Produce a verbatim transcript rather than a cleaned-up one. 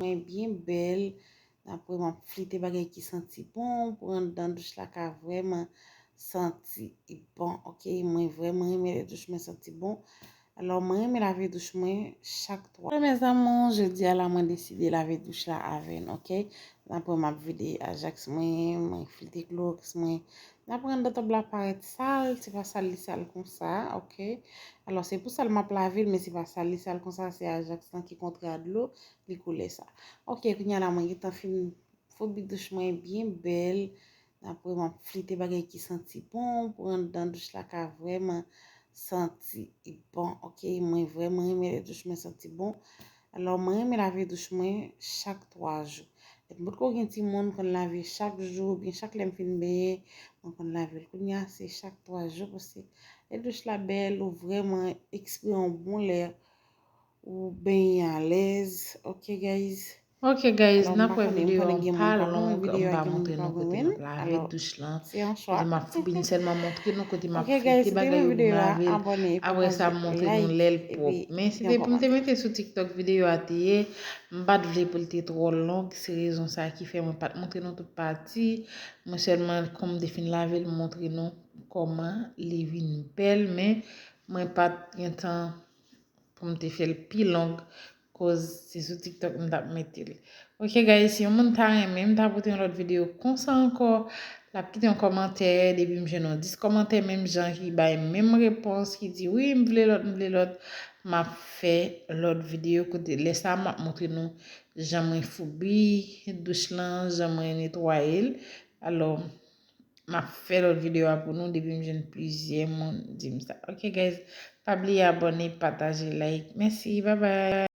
Mwen byen bèl. Apre m ap flite bagay ki santi bon pou anndan douch la ka vrèman santi bon. Ok, mwen vrèman renmen lè douch mwen santi bon. Alò, mwen renmen lave douch mwen chak twa. Alò, mes amours, jodi a la, mwen deside lave douch la avè n, ok? Apre m ap vide Ajax mwen, mwen flite Clorox mwen. Apre anndan tonb la parèt sal, se pa sal li sal konsa, ok? Alò, se pou sal m ap lave l, men se pa sal li sal konsa, se Ajax lan ki kontre a dlo, li koule sa. Ok, kounye a la, mwen gentan fin foubi douch mwen byen bèl. Apre m ap flite bagay ki santi bon pou anndan douch la ka vrèman santi bon. Ok, mwen vrèman renmen lè douch mwen santi bon. Alò, mwen renmen lave douch mwen chak twa jou. Nenpòt kote w gen timoun, konn lave chak jou, oubyen chak lè m fin benyen, mwen konn lave l. Kounye a, se chak twa jou, paske lè douch la bèl, ou vrèman ekspire yon bon lè, ou benyen alèz. Ok, guys. Ok, guys, n ap wè videyo an pa long, m pa montre nou kote m ap lave douch lan. Kote m ap foubi, m sèlman montre nou kote m ap flite bagay yo pou m lave l. Apre sa, m montre nou lè l pwòp. Men se te pou m te mete sou TikTok videyo a te ye. M pa t vle pou l te twò long. Se rezon sa ki fè mwen pa t montre nou tout pati. Mwen sèlman, kòm m te fin lave l, m montre nou kòman li vin bèl. Men mwen pa t gen tan pou m te fè l pi long, koz se sou TikTok m t ap mete l. Ok, guys, si yon moun ta renmen m ta pote yon lòt videyo konsa ankò, l ap kite yon kòmantè, depi m jwenn yon dis kòmantè menm jan ki bay menm repons, ki di, "Wi, m vle lòt, m vle lòt," m ap fè lòt videyo kote lè sa a m ap montre nou jan mwen foubi douch lan, jan mwen netwaye l. Alò, m ap fè lòt videyo a pou nou depi m jwenn plizyè moun di m sa. Ok, guys, pa bliye abòne, pataje, like. Mèsi, bye bye.